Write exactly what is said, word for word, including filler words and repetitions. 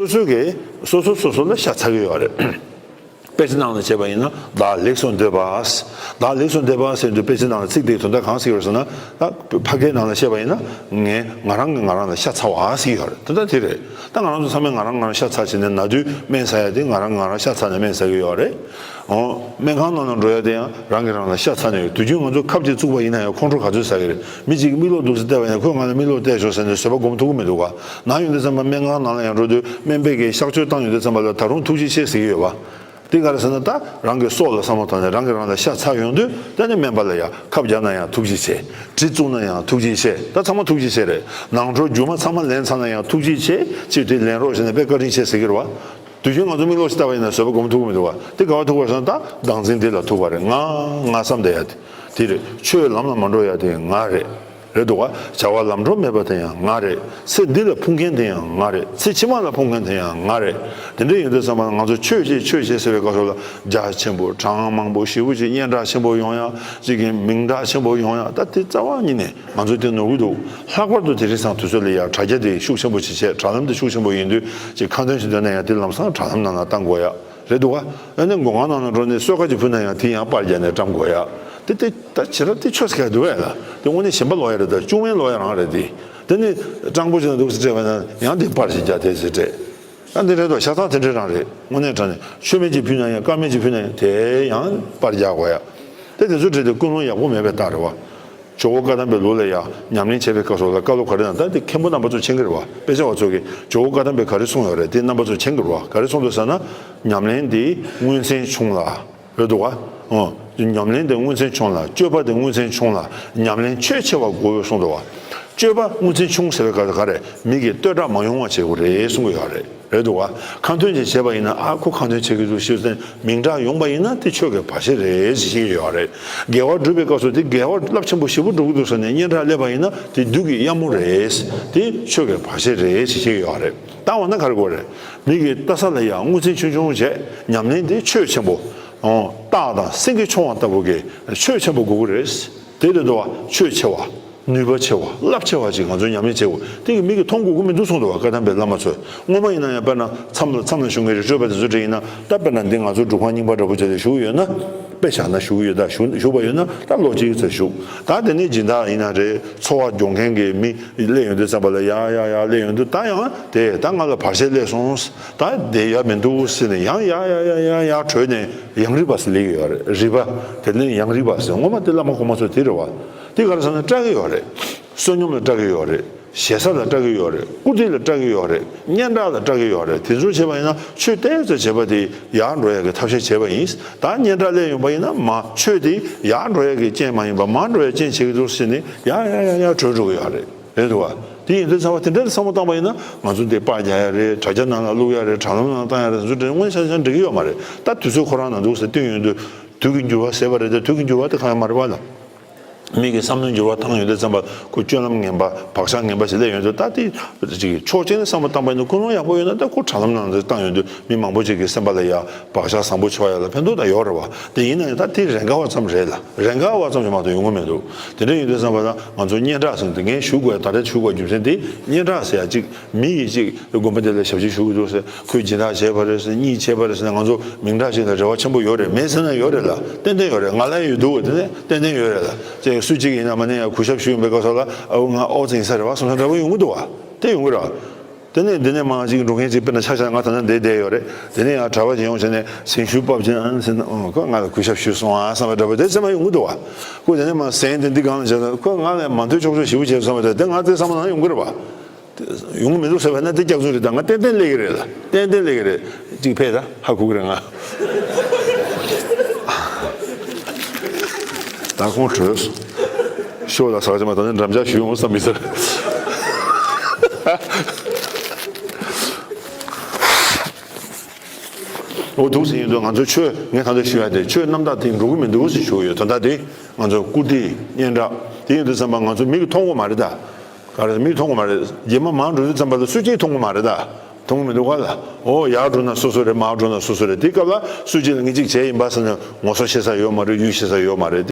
སོ་སོ་གིས་སོ་སོ་སོ་སོ་ལ་ཤ་ཚ་གི་ཡོད་རེད། དཔེ་ཆ་ནང་ལ་བྱས་པ་ཡིན་ན། བདག་ལེགས་སུ་འདོད་པ། བདག་ལེགས་སུ་འདོད་པ་ཟེར་དུས་དཔེ་ཆ་ནང་ལ་ཚིག་དེའི་དོན་དག་གང་ཟེར་ཡོད་ཟེར་ན། ད་ཕ་སྐད་ནང་ལ་བཤད་པ་ཡིན་ན། ངས་ང་རང་གིས་ང་རང་ལ་ཤ་ཚ་བ་ཟེར་གྱི་ཡོད་རེད། དོན་དག་དེ་རེད། ད་ང་རང་ཚོ་ཚང་མས་ང་རང་ང་རང་ཤ་ཚ་བྱས་ནས་ན་དུས་སྨན་ཟ་ཡ་དེ་ང་རང་ང་རང་ཤ་ཚ་ནས་སྨན་ཟ་གི་ཡོད་རེད། འོ། སྨན་ཁང་ནང་ལ་འགྲོ་ཡ་དེ་ཡང་རང་གིས་རང་ལ་ཤ་ཚ་ནས་ཡོད། དུས་རྒྱུན་ང་ཚོ་ཁབ་ཅིག་བཙུགས་པ་ཡིན་ན་ཡང་ཁོང་ཁྲོ་ག་ཚོད་ཟ་གི་རེད། མི་གཅིག་གིས་མིག་ལོག་འདུག་སེ་བལྟས་པ་ཡིན་ན། ཁོས་ང་ལ་མིག་ལོག་བལྟས་ཤོག་ཟེར་ནས་བཟོད་པ་སྒོམ་ཐུབ་ཀྱི་མི་འདུག་ག། ནང་ཡོང་དུས་ཙམ་པ་སྨན་ཁང་ནང་ལ་ཡང་འགྲོ་དུས་སྨན་པས་ཀྱིས་གཤག་བཅོས་བཏང་ཡོང་དུས་ཙམ་པ་ལ་ད་རུང་ཐུགས་རྗེ་ཆེ་ཟེར་གྱི་ཡོད་པ། དེ་ག་རེ་ཟེར་ན། ད་རང་གི་སྲོག་ལ་བསམ་བློ་བཏང་ནས་རང་གིས་རང་ལ་ཤ་ཚ་ཡོང་དུས། ད་ནི་སྨན་པ་ལ་ཡང་ཁབ་བརྒྱབ་ན་ཡང་ཐུགས་རྗེ་ཆེ། གྲི་བཙུགས་ན་ཡང་ཐུགས་རྗེ་ཆེ། ད་ཚང་མ་ཐུགས་རྗེ་ཆེ་རེད། ནང་ཁྲོལ་རྒྱུ་མ་ཚང་མ་ལེན་ཚར་ན་ཡང་ཐུགས་རྗེ་ཆེ། ཅིག་དེ་ལེན་རོགས་ཟེར་ནས་དཔེ་བཀའ་དྲིན་ཆེ་ཟེར་གྱི་རེད་བ། དུས་རྒྱུན་ང་ཚོ་མིག་ལོག་ཅིག་བལྟས་པ་ཡིན་ན་བཟོད་པ་སྒོམ་ཐུབ་ཀྱི་མི་འདུག་བ། དེ་ག་བ་ཐུག་པ་རེད་ཟེར་ན། ད་བདག་འཛིན་འདི་ལ་ཐུག་པ་རེད། ང་ང་བསམ་བསྡད་ཡ་དེ་དེ་རེད། ཆོས་ལམ་ལ་མ་འགྲོ་ཡ་དེ་ང་རེད། རེད་འདུག་བ། བྱ་བ་ལམ་འགྲོ་མེད་པ་དེ་ཡང་ང་རེད། ཚེ་འདི་ལ་ཕུང་མཁན་དེ་ཡང་ང་རེད། ཚེ་ཕྱི་མ་ལ་ཕུང་མཁན་དེ་ཡང་ང་རེད། དེ་འདྲ་ཡིན་དུས་ཙམ་པ་ང་ཚོ་ཆོས་བྱེད་ཆོས་བྱེད་ཟེར་བའི་སྐབས་སུ་ལ། རྒྱ་ཆེན་པོ། གྲངས་མང་པོ། ཞེ་པོ་ཅིག་སྙན་གྲགས་ཆེན་པོ་ཡོང་ཡ། ཅིག་གི་མིང་གྲགས་ཆེན་པོ་ཡོང་ཡ། ད་དེ་རྩ་བ་ཉིད་ནས་ང་ཚོས་དེ་ནོར་གྱི་འདུག། ལྷག་པར་དུ་དེང་སང་དུས་ཚོད་ལ་ཡ་དྲ་རྒྱ་དེ་ཤུགས་ཆེན་པོ་ཅིག་བྱས། དྲ་ལམ་དེ་ཤུགས་ཆེན་པོ་ཡིན་དུས། ཅིག་ཁ་འདོན་ཞིག་འདོན་ན་ཡང་དེ་ལམ་སང་དྲ་ལམ་ནང་ལ་བཏང་དགོས་ཡ། རེད་འདུག་ག། ཨ་ནི་མགོ་སྔ་ནང་ལ་འགྲོ་ནས་གསོལ་ཁ་ཅིག་ཕུལ་ན་ཡང་དེ་ཡང་པར་རྒྱག་ནས་བཀྲམ་དགོས་ཡ། དེ་དེ་ད་བྱེད་རབས་དེ་ཆོས་སྐད་འདུག་ཨེ་ལ། དེ་དངོས་གནས་ཞེན་པ་ལོག་ཡ་རེད། ད་བཅུད་སྨན་ལོག་ཡ་རང་རེད་དེ། དེ་ནི་སྤྲང་པོ་ཅིག་ན་འདུག་སེ་སྤྲད་པ་ན་ཡང་དེ་པར་ཞིག་རྒྱག་དེ་ཟེར་སྤྲད། ད་འདི་རེད་དོ། ཤ་ཚ་དེ་འདྲ་རང་རེད། དངོས་གནས་དྲང་གནས་མཆོད་མེ་ཅིག་ཕུལ་ན་ཡང་། དཀར་མེ་ཅིག་ཕུལ་ན་ཡང་དེ་ཡང་པར་རྒྱག་དགོས་ཡ། དེ་དེ་ཚོ་འདྲ་དེ་ཀུན་སློང་ཡག་པོ་མེད་པའི་རྟགས་རེད་བ། ཇོ་བོ་བཀའ་གདམས་པའི་ལུགས་ལ་ཡང་ཉམས་ལེན་བྱེད་པའི་སྐབས་སུ་ལ་བཀའ་སློབ་ག་རེ་གནང་། ད་དེ་མཁན་པོ་རྣམ་པ་ཚོས་མཁྱེན་གྱི་རེད་བ། དཔེ་ཆ་བ་ཚོ་གིས་ཇོ་བོ་བཀའ་གདམས་པས་ག་རེ་གསུངས་ཡོད་རེད། དེ་རྣམ་པ་ཚོས་མཁྱེན་གྱི་རེད་བ། ག་རེ་གསུངས་འདུག་ཟེར་ན། ཉམས་ལེན་དེ་མངོན་མཚན་ཆུང་ལ། རེད་འདུག་བ། ཨོ། ཉམས་ལེན་དེ་མངོན་མཚན་ཆུང་ལ། སྤྱོད་པ་དེ་མངོན་མཚན་ཆུང་ལ། ཉམས་ལེན་ཆོད་ཆེ་བ་དགོས་གསུངས་འདུག་བ། སྤྱོད་པ་མངོན་མཚན་ཆུང་ཟེར་བའི་སྐབས་སུ་ག་རེ། མི་གིས་བསྟོད་གྲགས་མ་ཡོང་བ་བྱེད་དགོས་རེད་གསུང་གི་ཡོད་རེད། རེད་འདུག་བ། ཁ་འདོན་ཅིག་བྱས་པ་ཡིན་ན། ཨ། ཁོ་ཁ་འདོན་བྱེད་ཀྱི་འདུག་ཞེས་ཟེར་མིང་གྲགས་ཡོང་པ་ཡིན་ན་དེ་ཆོས་ཀྱི་བར་ཆད་རེད་ཟེར་བཤད་ཀྱི་ཡོད་རེད། དགེ་བ་སྒྲུབ་པའི་སྐབས་སུ་དེ་དགེ་བ་རླབས་ཆེན་པོ་ཞེ་པོ་སྒྲུབ་ཀྱི་འདུག་ཟེར་ནས་སྙན་གྲགས་སླེབས་པ་ཡིན་ན་དེ་བདུད་ཀྱི་གཡབ་མོ་རེད། དེ་ཆོས་ཀྱི་བར་ཆད་རེད་ཟེར་བཤད་ཀྱི་ཡོད་རེད། ད་འོ་ན་ག་རེ་དགོས་རེད། མི་གིས་ལྟ་ས་ལ་ཡང་མངོན་མཚན་ཆུང་ཆུང་བྱས། ཉམས་ལེན་དེ་ཆོད་ཆེན་པོ། ཨོ། སྟག་དང་སེང་གེ་མཆོང་བ་ལྟ་བུ་གི་ཆོད་ཆེན་པོ་དགོས་ཀྱི་རེད། དེ་རེད་འདུག་བ། ཆོད་ཆེ་བ། ནུས་པ་ཆེ་བ། རླབས་ཆེ་བ་ཅིག་ང་ཚོས་ཉམས་ལེན་བྱེད་དགོས། དེ་གི་མི་གིས་མཐོང་དགོས་ཀྱི་མི་འདུག་གསུངས་འདུག་བ། བཀའ་གདམས་པའི་བླ་མ་ཚོས། སྔོན་མ་ཡིན་ན་ཡང་དཔེར་ན་མཚམས་ལ་མཚམས་ལ་བཞུགས་མཁན་རི་ཁྲོད་པ་དེ་ཚོ་འདྲ་ཡིན་ན། ད་དཔེར་ན་འདི་ང་ཚོ་སྒྲུབ་ཁང་རྙིང་པ་འདྲ་པོ་བྱས་ཏེ་བཞུགས་ཡོད་ན། དཔེ་བཞག་ན་བཞུགས་ཡོད། ད་བཞུགས་བཞུགས་པ་ཡོད་ན་ད་ལོ་གཅིག་ཙམ་བཞུགས། ད་དེ་ནས་སྦྱིན་བདག་ཡིན་ན་རེད། འཚོ་བ་སྐྱོང་མཁན་གྱི་མི་སླེབས་ཡོང་དུས་ཙམ་པ་ལ་ཡ་ཡ་ཡ་སླེབས་ཡོང་དུས། ད་ཡང་དེ་ད་ང་ལ་བར་ཆད་སླེབས་སོང་། ད་བསྡད་ཡ་མི་འདུག་ཟེར་ནས་ཡང་ཡ་ཡ་ཡ་ཡ་ཡ་བྲོས་ནས་ཡང་རིག་པ་ཟེར་སླེབས་ཀྱི་ཡོད་རེད། རིག་པ། དེ་ནས་ཡང་རིག་པ་ཟེར། སྔོན་མ་དེ་བླ་མ་གོང་མ་ཚོ་དེ་རེད་བ། དེ་ག་རེ་ཟེར་ན་སྐྲག་གི་ཡོད་རེད། བསོད་སྙོམས་ལ་སྐྲག་གི་ཡོད་རེད། ཞེ་ས་ལ་སྐྲག་གི་ཡོད་རེད། བཀུར་སྟི་ལ་སྐྲག་གི་ཡོད་རེད། སྙན་གྲགས་ལ་སྐྲག་གི་ཡོད་རེད། དེ་ཚོ་བྱས་པ་ཡིན་ན་ཆོས་ཏོག་ཙམ་བྱས་པ་དེ་ཡར་འགྲོ་ཡ་གི་ཐབས་ཤེས་བྱས་པ་ཡིན། ད་སྙན་གྲགས་སླེབས་ཡོང་པ་ཡིན་ན་མ་ཆོས་དེ་ཡར་འགྲོ་ཡ་གི་རྐྱེན་མ་ཡིན་པ་མར་འགྲོ་ཡ་རྐྱེན་བྱེད་ཀྱི་འདུག་ཟེར་ནས་ཡ་ཡ་ཡ་ཡ་བྲོས་འགྲོ་གི་ཡོད་རེད། རེད་འདུག་བ། དེ་ཡིན་དུས་ཙམ་པ་དེ་འདྲ་བསམ་བློ་བཏང་པ་ཡིན་ན། ང་ཚོ་འདི་པར་རྒྱག་ཡ་རེད། དྲ་རྒྱ་ནང་ལ་བླུག་ཡ་རེད། དྲ་ལམ་ནང་བཏང་ཡ་རེད། ཚོ་དེ་དངོས་ཆ་ཆ་འགྲིག་གི་ཡོད་མ་རེད། ད་དུས་ཚོད་ཁོ་རང་ནང་འདུག་ཟེར་བསྟུན་ཡོང་དུས། དུས་ཀྱི་འགྱུར་བ་ཟེར་བ་རེད་དེ། དུས་ཀྱི་འགྱུར་བ་དེ་གང་ཡང་མ་རེད་བ་ལ། མི་གི་བསམ་བློའི་འགྱུར་བ་བཏང་ཡོང་དུས་ཙམ་པ་ཁོ་སྤྱོད་ལམ་ངན་པ་བག་ཆགས་ངན་པ་ཞིག་སླེབས་ཡོང་དུས། ད་དེ་ཅིག་ཕྱོགས་གཅིག་ནས་བསམ་བློ་བཏང་པ་ཡིན་ན། ཀུན་སློང་ཡག་པོ་ཡོད་ན་ད་ཁོ་དྲ་ལམ་ནང་དུ་བཏང་ཡོང་དུས་མི་མང་པོ་ཅིག་གི་སེམས་པ་ལ་ཡ་བག་ཆགས་བཟང་པོ་ཆགས་ཡ་ལ་ཕན་ཐོགས་ད་ཡོད་རེད་བ། དེ་ཡིན་ན་ཡང་ད་དེ་རེ་འགའ་བ་ཙམ་རེད་ལ། རེ་འགའ་བ་ཙམ་ཞིག་མ་གཏོགས་ཡོང་གི་མི་འདུག། དེ་འདྲ་ཡིན་དུས་ཙམ་པ་ད་ང་ཚོ་སྙན་གྲགས་ཟེར་དེ་ངས་ཞུ་དགོས་ཡ། ད་རེས་ཞུ་དགོས་རྒྱུ་མཚན་དེ། སྙན་གྲགས་ཟེར་ཡ་ཅིག་མི་ཡིས་ཅིག་དགོན་པ་དེ་ལ་ཞབས་ཕྱི་ཞུ་གི་འདུག་ཟེར། ཁོས་སྦྱིན་བདག་བྱས་པ་རེད་ཟེར། གཉིས་བྱས་པ་རེད་ཟེར་ན་ང་ཚོ་མིང་གྲགས་ཤིག་ལ་རེ་བ་ཆེན་པོ་ཡོད་རེད། མེད་ཟེར་ན་ཡོད་རེད་ལ། ཏན་ཏན་ཡོད་རེད། ང་ལ་ཡོད་འདུག། དེ་ནས་ཏན་ཏན་ཡོད་རེད་ལ། ཅེས་སུ་གཅིག་ཡིན་ན་མ་ནས་ཡང་གུས་ཞབས་ཞུ་ཡོང་པའི་སྐབས་སུ་ལ། ཨ། ང་ཨོ་ཙི་ཡིན་ས་རེད་བ་བསམ་ས་འདྲ་པོ་ཡོང་གི་འདུག་བ། དེ་ཡོང་གི་རེད་བ། དེ་ནས་འདི་ནས་མར་ཅིག་འགྲོ་མཁན་ཅིག་དཔེར་ན་ཆ་བཞག་ན་ང་ད་ལྟ་འདིར་བསྡད་ཡོད་རེད། དེ་ནས་ཡང་གྲྭ་པ་ཅིག་ཡོང་བྱས་ནས་གཟིམ་ཤུལ་བབས་ཅིག་ཨ་ནི་ཟེར་ན། ཨོ། ཁོས་ང་ལ་གུས་ཞབས་ཞུས་སོང་ཨ་བསམ་པ་འདྲ་པོ་དེ་ཚང་མ་ཡོང་གི་འདུག་བ། ཁོས་དེ་ནས་མར་ཟན་དེ་འདི་སྒང་ལ་བཞག་ན། ཁོས་ང་ལ་མ་ཐུག་ཆོག་ཆོག་ཞེ་པོ་བྱས་བསམ་པ་དེ། དེ་ང་དེ་བསམ་བློ་ནང་ཡོང་གི་རེད་བ། ཡོང་གི་མི་འདུག་ཟེར་བས་ན་དེ་སྐྱག་རྫུན་རེད། ད་ང་ཏན་ཏན་སླེབས་ཀྱི་རེད་ལ། ཏན་ཏན་སླེབས་ཀྱི་རེད། གཅིག་ཕེབས། ད་ཧ་གོ་གི་རེད་ང་། ད་ཁོང་བྲོས་སོང་། ཤོག་ལ་ཟག་བྱས་མ། ད་ནི་འགྲམ་ལྕག་གཞུས་ཡོང་བསམ་མི་ཟེར། འོ། འདུག་ཟེར་ཡིན་དུས་ང་ཚོ་ཆོས། ངས་ད་ལྟ་ཞུ་ཡ་དེ་ཆོས་རྣམ་དག་དེ་འགྲོ་གི་མི་འདུག་ཟེར་ཞུ་གི་ཡོད། ད་ལྟ་དེ་ང་ཚོ་བཀུར་སྟི། སྙན་གྲགས་དེ་ཡིན་དུས་ཙམ་པ་ང་ཚོ་མིག་གིས་མཐོང་གི་མ་རེད་ད། ག་རེ། མིག་མཐོང་གི་མ་རེད། རྗེས་མ་མར་འགྲོ་དུས་ཙམ་པ་ལ་སུ་གཅིག་མཐོང་གི་མ་རེད་ད། མཐོང་གི་མི་འདུག་ག་ལ། འོ། ཡར་འགྲོ་ན་སོ་སོ་རེད། མར་འགྲོ་ན་སོ་སོ་རེད། དེ་སྐབས་ལ་སུ་གཅིག་ལ་ངས་གཅིག་བྱས་ཡིན་པ་ཟེར་ནས་ངོ་སོ་ཤེས་ས་ཡོད་མ་རེད། ཡུལ་ཤེས་ས་ཡོད་མ་རེད།